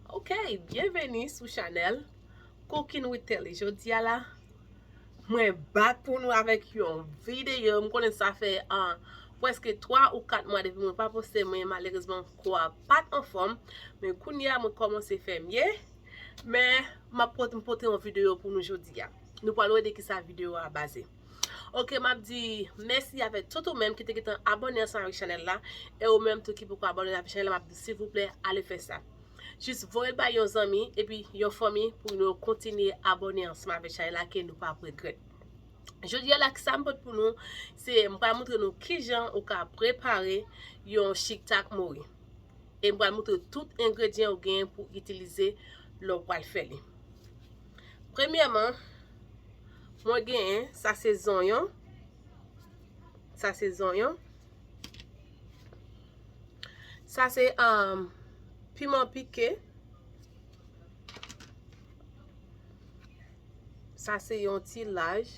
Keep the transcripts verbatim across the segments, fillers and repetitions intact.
Ok, byenveni sou chanèl Cooking with Telly. Jodi a la, mwen back pou nou avèk yon videyo. M konnen sa fè, ah, prèske twa ou kat mwa depi mwen pa poste, men malerezman kò a pa t anfòm. Men kounye a mwen kòmanse fè mye. Men m ap pote, m pote yon videyo pou nou jodi a. Nou pral wè de kisa videyo a baze. Ok, m ap di mèsi avèk tout ou menm ki te gentan abòne ansanm avèk chanèl la. E ou menm tou ki poko abòne avèk chanèl la, m ap di silvouplè, ale fè sa. Jis voye l bay yon zanmi epi yon fanmi pou nou kontinye abòne ansanm avèk chanèl la ke nou p ap regrèt. Jodi a la, kisa m pote pou nou, se m pral montre nou kijan ou ka prepare yon chiktak mori. E m pral montre tout engredyan ou genyen pou itilize lè w pral fè li. Premyèman, mwen genyen, sa se zonyon. Sa se zonyon. Sa se, um, piman pike. Sa se yon ti laj.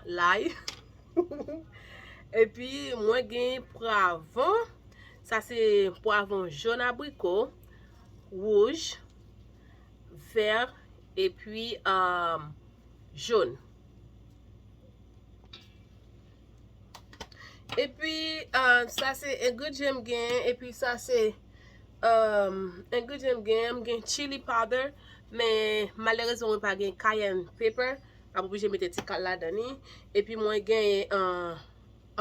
Lay. Epi mwen gen pwavon. Sa se pwavon jòn abriko, wouj, vè, epi, um, jòn. Epi, ah, sa se engredyan m genyen. Epi sa se, ah, engredyan m genyen. M gen chili powder, men malerezman mwen pa gen cayenne pepper. M ap oblije mete ti kal ladan li. Epi mwen genyen, ah,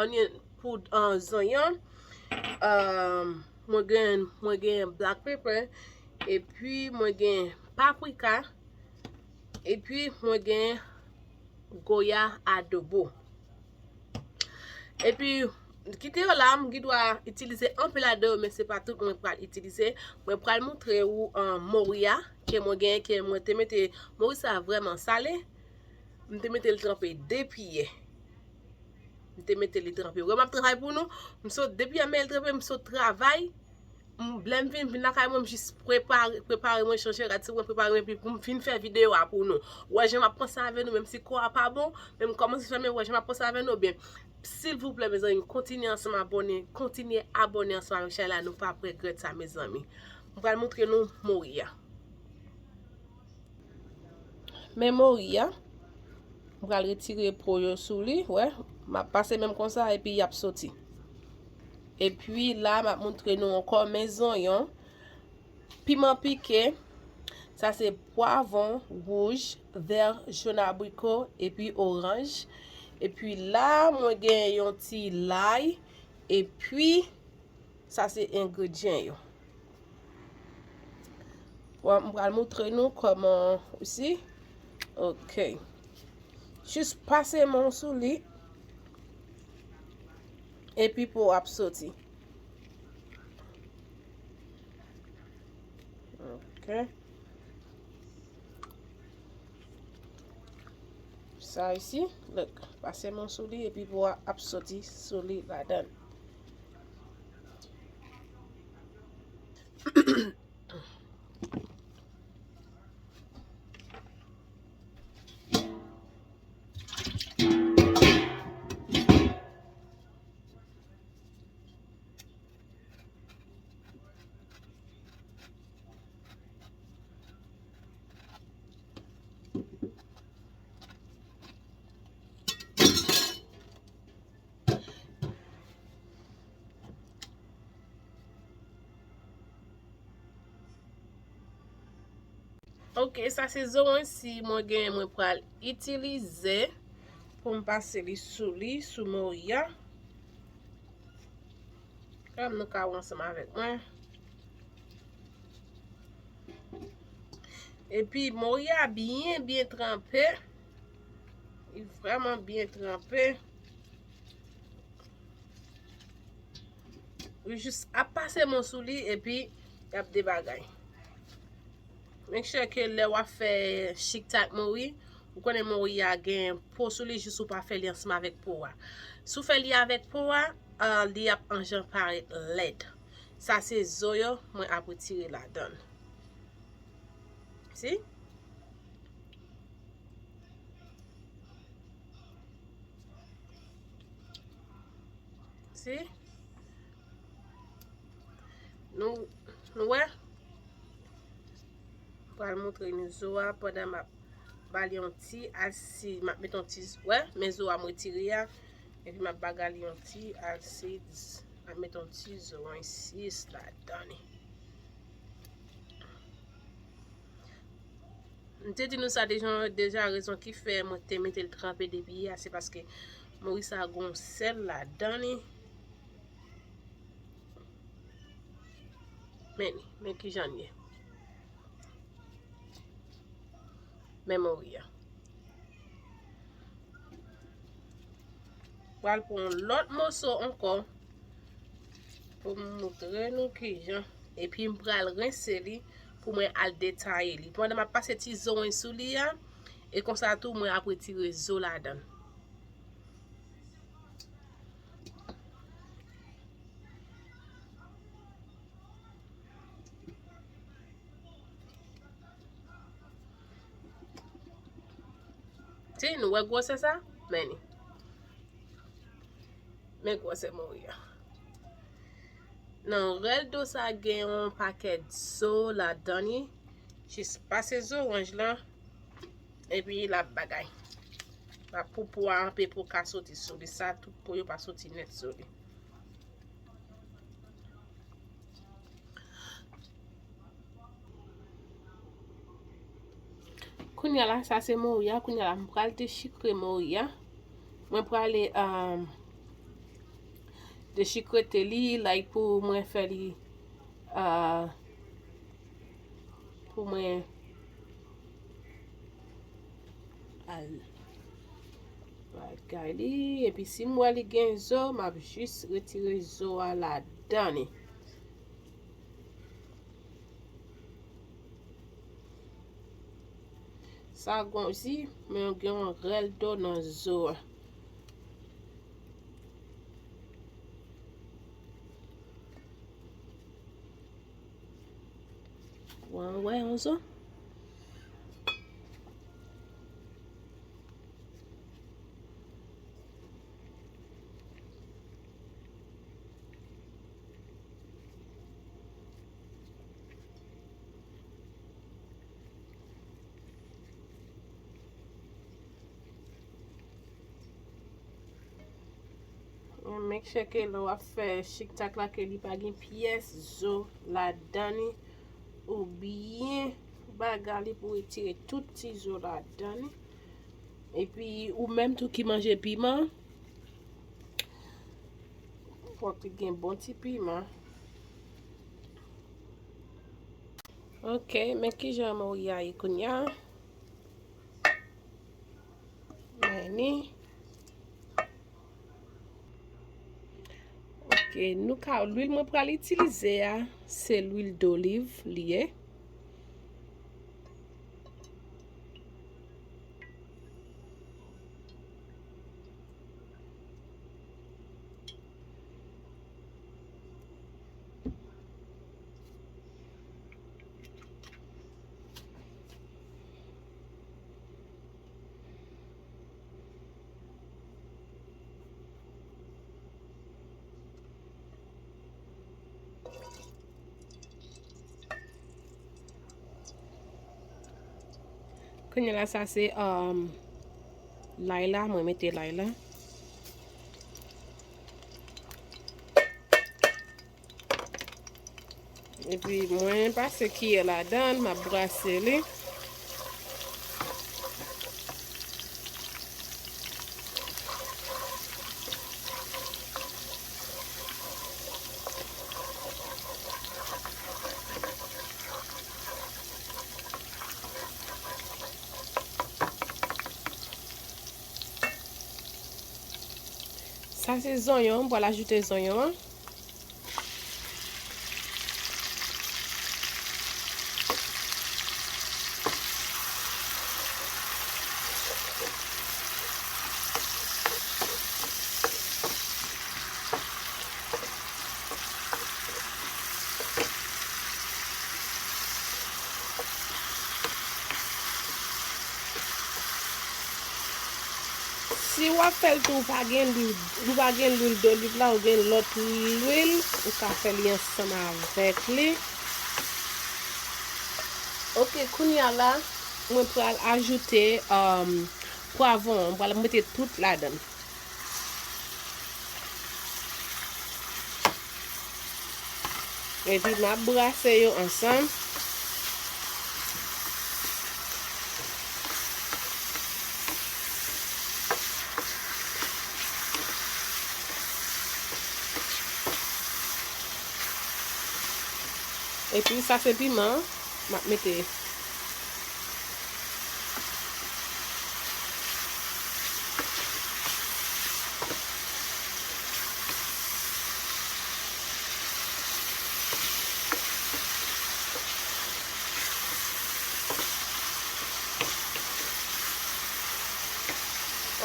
onion, poud, ah, zonyon. Ah, mwen gen, mwen gen black pepper. Epi mwen gen paprika. Epi mwen gen goya adobo. Epi kite yo la, m gen dwa itilize anpil ladan yo, men se pa tout mwen pral itilize. Mwen pral montre ou, ah, mori a ke mwen genyen, ke mwen te mete, mori sa vrèman sale. M te mete l tranpe depi yè. M te mete li tranpe. Wè, m ap travay pou nou. M sot depi yè, m mete l tranpe, m sot travay. M, lè m vin, vin lakay mwen, m jis prepare, prepare mwen, chanje rad sou mwen, prepare mwen, epi pou m vin fè videyo a pou nou. Wè jan m ap panse avè nou, menm si kò a pa bon, men m kòmanse fè, men wè jan m ap panse avè nou, byen, silvouplè, mezanmi, kontinye ansanm abòne, kontinye abòne ansanm avèk chanèl la, nou p ap regrèt sa, mezanmi. M pral montre nou mori a. Men mori a, m pral retire po yo sou li, wè, m ap pase menm konsa epi y ap soti. Epi la, m ap montre nou ankò men zonyon, piman pike, sa se pwavon wouj, vè, jòn abriko, epi oranj. Epi la, mwen gen yon ti lay, epi sa se engredyan yo. Bon, m pral montre nou kòman osi. Ok. Jis pase men w sou li. Epi po w ap soti. Ok. Sa isi, look, pase men w sou li epi po a ap soti sou li ladan l. Ok, sa se zoranj si mwen gen, mwen pral itilize pou m pase li sou li, sou mori a. Kòm nou ka wè ansanm avèk mwen. Epi mori a byen, byen tranpe. Li vrèman byen tranpe. Ou jis ap pase men w sou li epi y ap de bagay. Make sure ke lè w ap fè chiktak mori, ou konnen mori a gen po sou li, jis ou pa fè li ansanm avèk po a. Si w fè li avèk po a, ah, li ap anjan parèt lèd. Sa se zo yo mwen ap retire ladan l. Si? Si? Nou, nou wè? Pral montre nou zo a pandan m ap ba li yon ti alsid, m ap met yon ti, wè, men zo a m retire a, epi m ap baga li yon ti alsid, m ap met yon ti zo ansis ladan li. M te di nou sa deja, deja rezon ki fè mwen te mete l tranpe depi yè a, se paske mori sa gon sèl ladan li. Men li, men kijan l ye. Men mori a. Pral pran yon lòt moso ankò pou m montre nou kijan. Epi m pral rense li pou mwen al detaye li. Pandan m ap pase ti zo sou li a, e konsa tou mwen ap retire zo ladan l. Ti, nou wè gwosè sa? Men li. Men gwosè mori a. Nan rèl do sa gen yon pakèt zo ladan li. Jis pase zoranj lan. Epi l ap bagay. L ap pou po a anpe po ka soti sou li. Sa tout po yo pa soti nèt sou li. Kounye a la, sa se mori a. Kounye a la, m pral dechikre mori a. Mwen prale, um, dechikrete li, like, pou mwen fè li, uh, pou mwen al bagay li. Epi si m wè li gen zo, m ap jis retire zo a ladan li. Sa gon zi, men gen yon rèl do nan zo a. Wan wè yon zo. Make sure ke lè w ap fè chiktak la, ke li pa gen pyès zo ladan li, ou byen bagay li pou retire tout ti zo ladan li. Epi, ou menm tou ki manje piman, fòk li gen bon ti piman. Ok, men kijan mori a ye kounye a. Men li. Ok, nou ka, lwil mwen pral itilize a, se lwil doliv li ye. Kounye a la, sa se, um, lay la, mwen mete lay la. Epi mwen pase kiyè ladan l, m ap brase li. Sa se zonyon, m pral ajoute zonyon an. Si w ap fè l tou, ou pa gen lwil, ou pa gen lwil doliv la, ou gen lòt lwil, ou ka fè li ansanm avèk li. Ok, kounye a la, mwen pral ajoute um, pwavwon an. Mwen pral mete tout ladan l. Epi m ap brase yo ansanm. Epi sa se piman m ap mete.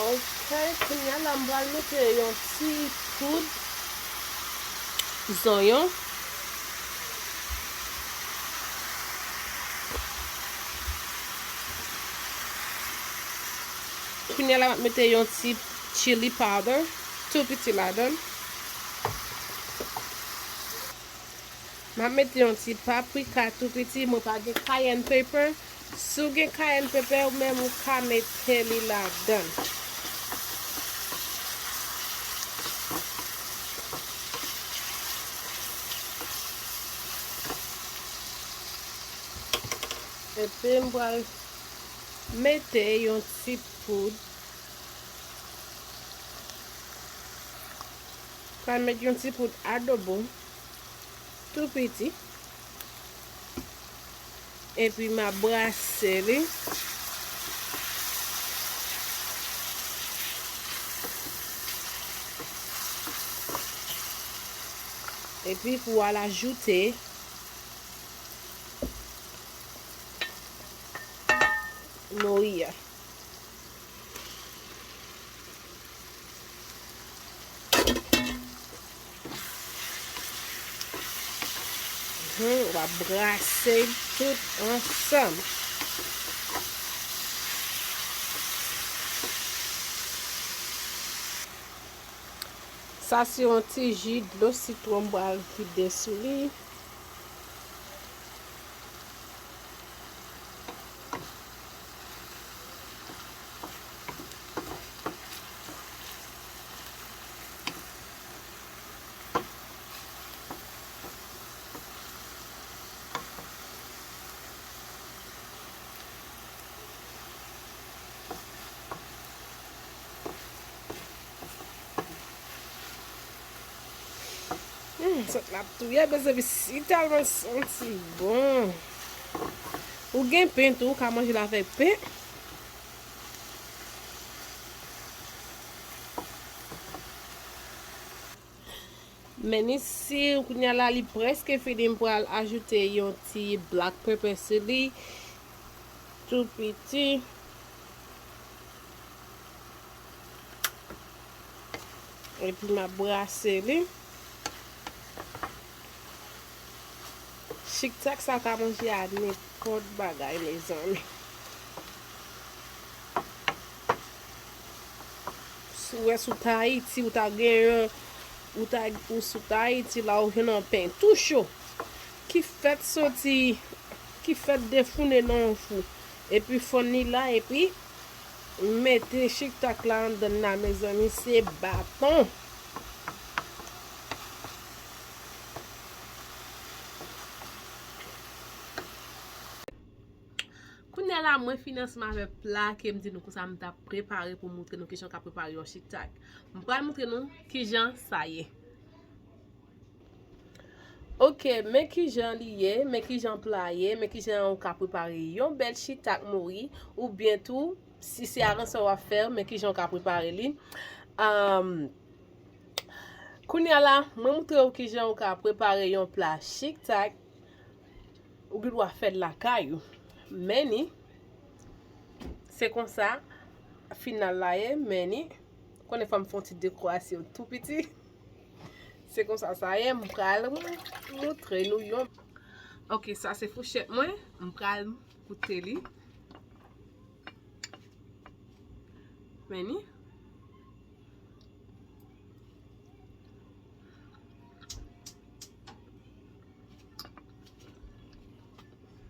Ok, kounye a la m pral mete yon ti poud zonyon. Kounye a la m ap mete yon ti chili powder tou piti ladan l. M ap mete yon ti paprika tou piti, mwen pa gen cayenne pepper. Si w gen cayenne pepper ou menm ou ka mete li ladan. Epi m pral mete yon ti poud. Pral met yon ti poud adobo tou piti. Epi m ap brase li. Epi pou al ajoute nori a. Mhm, w ap brase tout ansanm. Sa se yon ti ji dlo sitwon m pral vide sou li. Hmm, sòs la ap touye, mezanmi, si tèlman santi bon. Ou gen pen tou, ou ka manje l avèk pen. Men isi, kounye a la, li prèske fini, m pral ajoute yon ti black pepper sou li. Tou piti. Epi m ap brase li. Chiktak sa ka manje a nenpòt bagay, mezanmi. Si w wè si w t Ayiti, ou ta gen yon, ou ta, ou si w t Ayiti la, ou jwenn yon pen tou cho ki fèt soti, ki fèt defounen nan yon fou. Epi fonn li la, epi mete chiktak la anndan la, mezanmi, se baton. Kounye a la, mwen fin ansanm avè pla ke m di nou konsa m t ap prepare pou m moutre nou kijan w ka prepare yon chiktak. M pral moutre nou kijan sa ye. Ok, men kijan li ye, men kijan pla ye, men kijan ou ka prepare yon bèl chiktak mori, oubyen tou, si se aransè w ap fè, men kijan ou ka prepare li. Ahn, kounye a la, mwen moutre w kijan ou ka prepare yon pla chiktak. Ou gen dwa fè l lakay ou. Men ni, se konsa final la ye, men ni, konnen fò m fè yon ti dekorasyon tou piti. Se konsa sa ye, m pral moutre nou yon. Ok, sa se fouchèt mwen, m pral goute li. Men ni.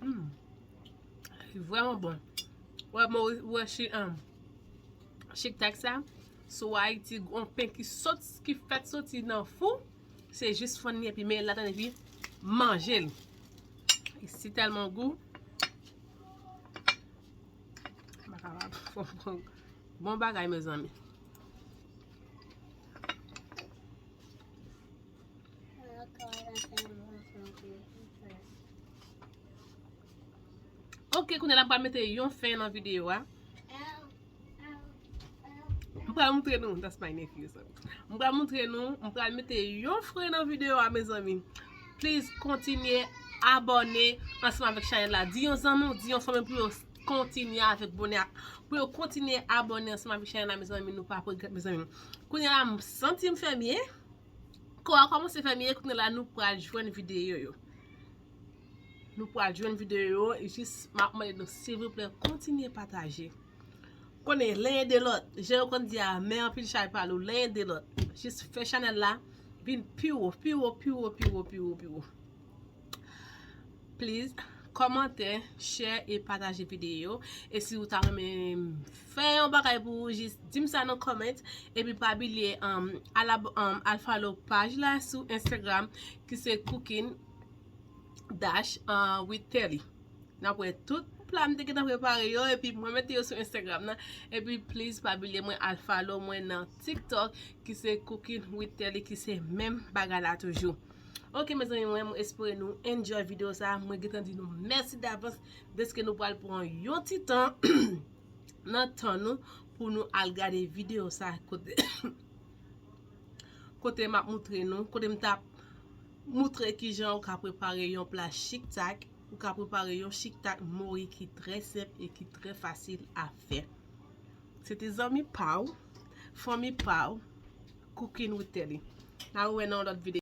Hmm. Ki vrèman bon. Wè, mo wè chi, um, chiktak sa, sou Ayiti, yon pen ki sot, ki fèt soti nan fou, se jis fann li epi men l ladan epi manje l. Li si tèlman gou. M pa kapab. Bon bagay, mezanmi. Ok, kounye a la m pral mete yon fen nan videyo a. M pral moutre nou, that's my nephew, sorry. M pral moutre nou, m pral mete yon fen nan videyo a, mezanmi. Please, kontinye abòne ansanm avèk chanèl la. Di yon zanmi w, di yon fanmi pou yo kontinye avèk bonè, pou yo kontinye abòne ansanm avèk chanèl la, mezanmi, nou p ap regrèt, mezanmi. Kounye a la, m santi m fè byen. Kò a kòmanse fè byen, kounye a la, nou pral jwenn videyo yo. Nou pral jwenn videyo yo, e jis m ap mande nou, silvouplè, kontinye pataje. Konnen, len ede lòt. Jan yo konn di a, men anpil chay pa lou, len ede lòt. Jis fè chanèl la vin pi wo, pi wo, pi wo, pi wo, pi wo, pi wo. Please, kòmante, share e pataje videyo. E si ou ta renmen fè yon bagay pou ou, jis di m sa nan comment. Epi pa bliye, um, al ab-, um, al follow paj la sou Instagram, ki se Cooking Dash, uh, with Telly. N ap wè tout pla m te gentan prepare yo, epi mwen mete yo sou Instagram nan. Epi please pa bliye mwen al follow mwen nan TikTok, ki se Cooking with Telly, ki se menm bagay la toujou. Ok, mezanmi, mwen, mwen espere nou enjoy videyo sa. Mwen gentan di nou mèsi davans deske nou pral pran yon ti tan nan tan nou pou nou al gade videyo sa kote, kote m ap moutre nou, kote m t ap moutre kijan ou ka prepare yon pla chiktak, ou ka prepare yon chiktak mori ki trè senp e ki trè fasil a fè. Se te zanmi pa w, fanmi pa w, Cooking with Telly. N a wè nan yon lòt videyo.